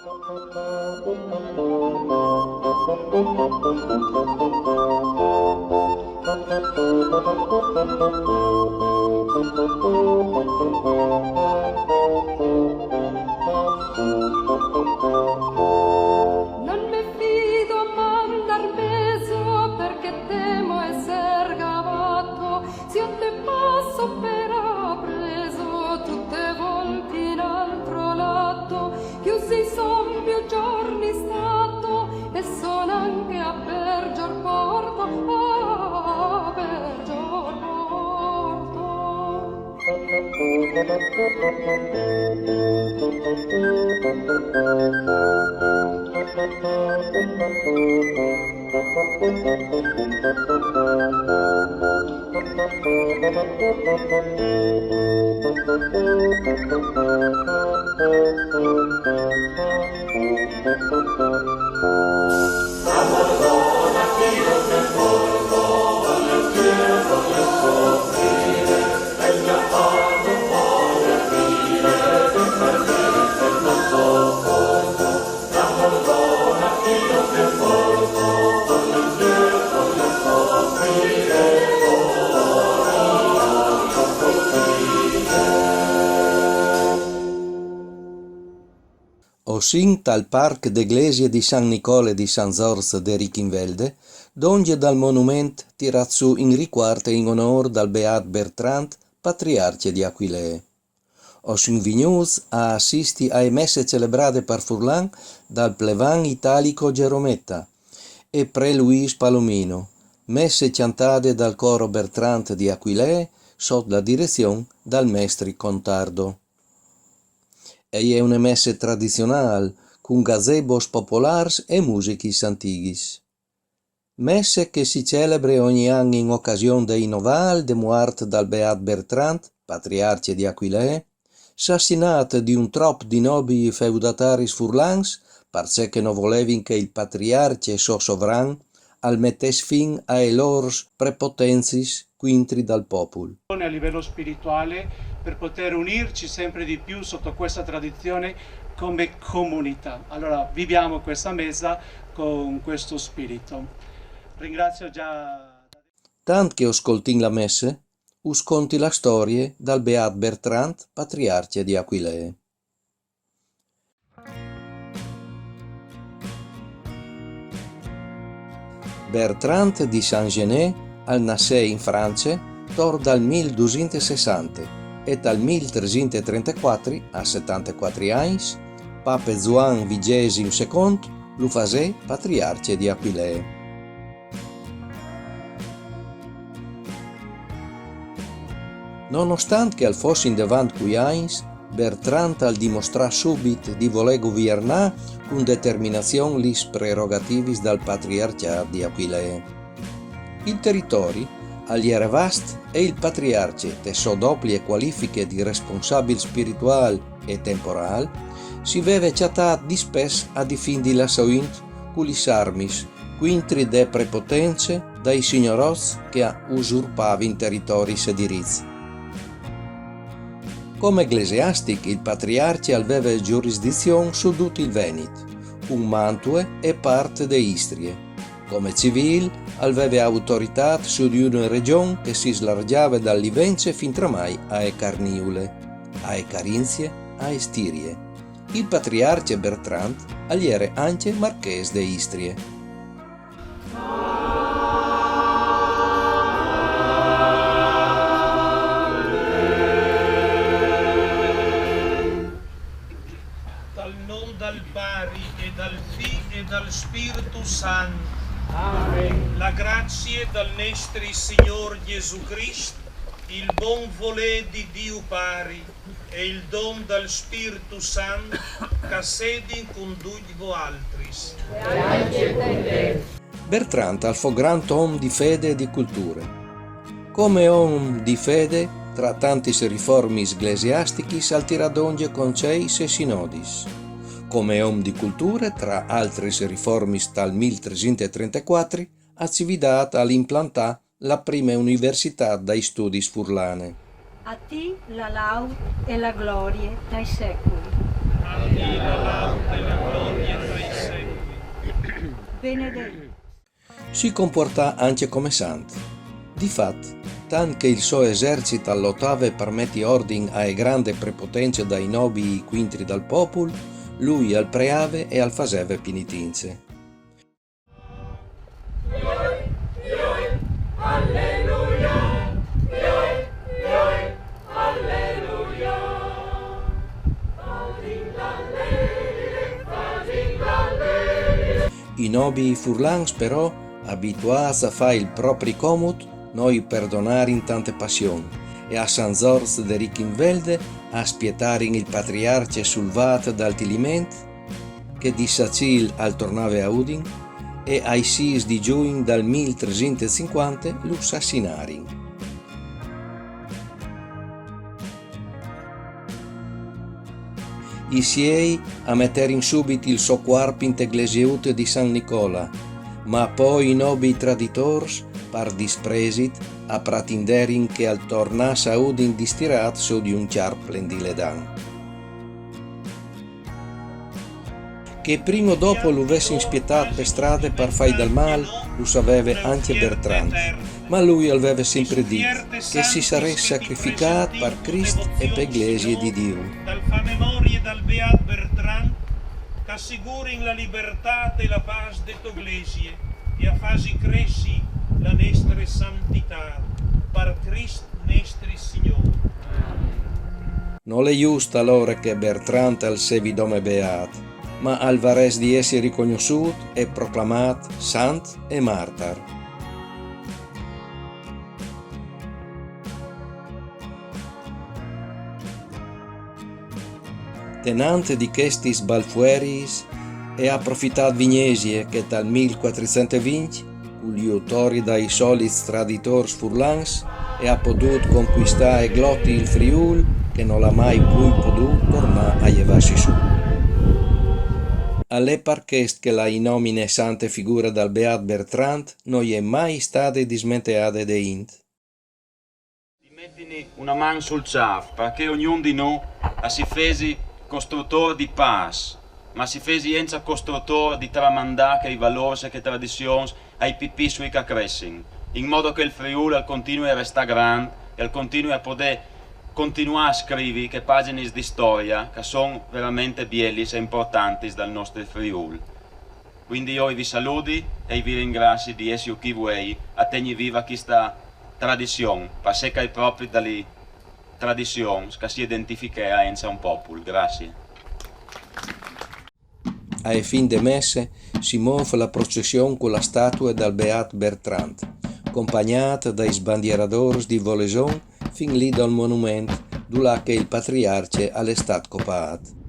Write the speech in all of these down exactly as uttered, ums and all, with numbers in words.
Non me fido a mandar beso perché temo esser gavato. Se io te passo per appreso, tu te volti in altro lato. Così son più giorni stato e son anche a Berger Porto, a Berger Porto. O sin tal parc de glesie di San Nicole e di San Zorz de Richinvelde, dongje dal monument tirât sù in ricuart e in onôr dal beât Bertrand, patriarcje di Aquilee. O sin vignûts a assisti ae messe celebrade par furlan dal plevan Italico Gerometta e pre Luis Palomino, messe cjantade dal coro Bertrand di Aquilee sot la direzion dal mestri Contardo. E je une messe tradizionâl, cun gazebos popolârs e musichis antighis. Messe che si celebre ogni an in ocasion dai novâl de muart dal beât Bertrand, patriarcje di Aquilee, sassinât di un trop di nobii feudataris furlans, parcè che no volevin che il patriarcje so sovran al metès fin ae lôr prepotencis cuintri dal popul. A livello spirituale, per poter unirci sempre di più sotto questa tradizione come comunità. Allora viviamo questa messa con questo spirito. Ringrazio già. Tant che o scoltìn la messe, us conti la storie dal beât Bertrand, patriarcje di Aquilee. Bertrand di Saint-Genès al nassè in France tor dal mil dusinte e sessante e tal mil tresinte e trentecuatri, a setantecuatri agns, pape Zuan vigesim secont lu fasè patriarcje di Aquilee. Nonostant che al fos indevant cui agns, Bertrand al dimostrà subit di volê guviernâ cun determinazion lis prerogativis dal patriarcjât di Aquilee. Il teritori al jere vast e il patriarcje, te sô doplie cualifiche di responsabil spirituâl e temporâl, si veve cjatât dispès a difindi la sô int cu lis armis, cuintri de prepotence dai signorots che a usurpavin teritoris e dirits. Come ecclesiastic il patriarcje al veve giurisdizion su dut il Venit, cun Mantue e part de Istrie. Come civîl al veve autoritât su di une regjon che si slargjave dal Livence fin tramai ae Carniule, ae Carinzie, ae Stirie. Il patriarcje Bertrand al jere ancje marchês de Istrie. Dal non dal Pari e dal Fi e dal Spirtu Sant. Amen. La grazie dal nestri Signor Gesù Crist, il bon volê di Diu Pari e il don dal Spirtu Sant ch'a sedin cun ducj voaltris. Bertrand al fo grant om di fede e di culture. Come om di fede, tra tantis riformis glesiastichis al tirà dongje conceis e sinodis. Come om di culture, tra altris riformis tal mil tresinte e trentecuatri, a Cividât al implantà la prime universitât dai studis furlane. A ti la laud e la glorie dai secui. Benedetto. Si compuartà ancje come sant. Di fat, tant che il so esercit al lotave par meti ordin ae grande prepotence dai nobii cuintri dal popul, lui al preave e al faseve pinitince. I nobii furlans, però, abituâts a fâ il propri comut, no i perdonarin tante passion, e a Sant Zorç de Richinvelde a spietarin il patriarcje sulvât dal Tiliment, che di Sacîl al tornave a Udin, e ai sîs di Jugn dal mil tresinte e cincuante lu sassinarin. I siei a meterin subit il so cuarp inte glesiute di Sant Nicola, ma po i nobii traditôrs, par dispresit, a pratinderin che al tornàs a Udin distirât sù di un cjar plen di ledan. Che prin o dopo lu vessin spietât pe strade par fâi dal mâl, lu saveve ancje Bertrand, ma lui al veve simpri dit che si sarès sacrificât par Crist e pe Glesie di Diu. Dal fâ memorie dal beât Bertrand, che a sigurin la libertât e la pâs de tô Glesie e a fasi cressi la nestre santitât, par Crist nestri Signôr. Nol è just alore che Bertrand al sevi dome beât, ma al varès di jessi ricognossût e proclamât sant e martar. Tenant di chestis balfueriis e à profitât Vignesie che tal mil cuatricent e vincj, cul jutori dai solits traditôrs furlans, e à podût concuistâ e gloti il Friûl, che nol à mai plui podût tornâ a jevâsi sù. Al è par chest che la inomine sante figure dal beât Bertrand no je mai stade dismenteade de int. Di metini una man sul cjâf, parcè che ognun di nô a si fesi costrutôr di pâs, ma a si fesi encja costrutôr di tramandâ chei valôrs e chê tradizion ai pi piçui che a cressin, in modo che il Friûl al continui a restâ grant e al continui a podê continuâ a scrivi chês pagjinis di storia che a son verementri bielis e impuartantis dal nestri Friûl. Cuindi jo i vi saludi e i vi ringracii di jessi chi vuei a tegni viva chista tradizion, parcè che a è propit da li tradizions che si identifichea encja un popul. Graciis. Ae fin de messe si môf la procession cu la statue dal beât Bertrand, compagnât dai sbandieradôrs di Voleson fin li dal monument dulà che il patriarcje al è stât copât.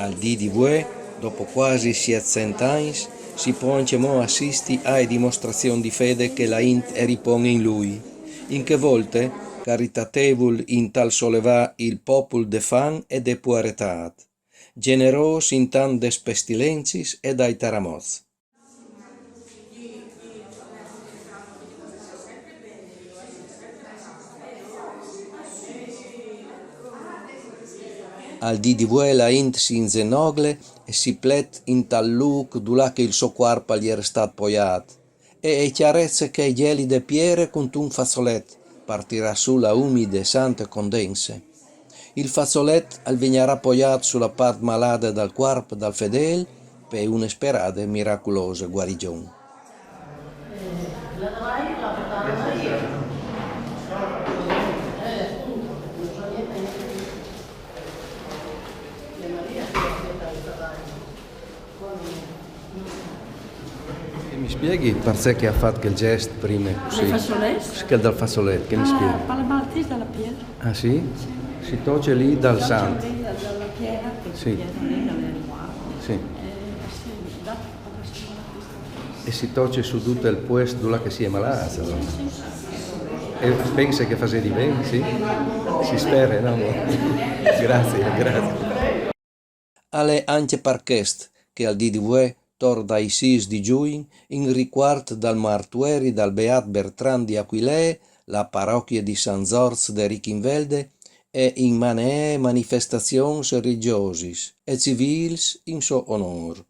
Al dì di vuê, dopo cuasi sietcent agns, si pò ancjemò assisti ae dimostrazion di fede che la int e ripon in lui, in chê volte caritatevul intal solevâ il popul de fam e de puaretât, gjenerôs intant des pestilencis e dai taramots. Al dì di vuê la int si inzenogle e si plet intal lûc dulà che il so cuarp al jere stât poiât, e e cjarece chê gjelide piere cuntun façolet, par tirâ sù la umide sante condense. Il façolet al vignarà poiât su la part malade dal cuarp dal fedêl pe une sperade miraculose guarigjon. E mi spieghi parcè che ha fat chel gest prime cussì? Dai façolets? Chel dal façolet, che mi spieghi? Ah, par la malattia dalla piel. Ah sì? Sì. Si toce lì dal sant. Lì dalla piel, che sì. Piel lì dal riguardo. Sì. Eh, sì, da... E si toce su dut il puest dulà che si è malâts, alore. E pense che fasedi ben, sì? Si spere, no? Grazie, grazie. Al è ancje par chest che al dì di vuê, tor dai sîs di Jugn, in ricuart dal martueri dal beât Bertrand di Aquilee, la parochie di San Zorç de Richinvelde e in maneee manifestazions religjosis e civîls in so onôr.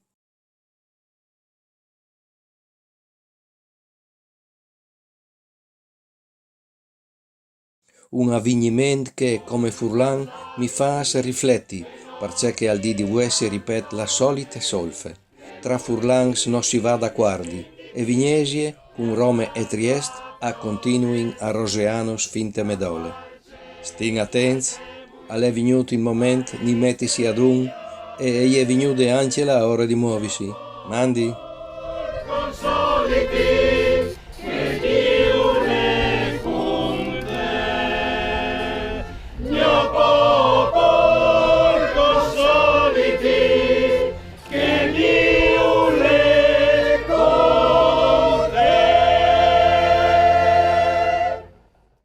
Un avigniment che, come furlan, mi fâs rifleti, parcè che al dì di vuê si ripet la solite solfe. Tra furlans no si va dacuardi, e Vignesie, cun Rome e Triest, a continuin a roseânus finte medole. Stin atents, al è vignût il moment di metisi adun e e je vignude ancje la ore di movisi. Mandi!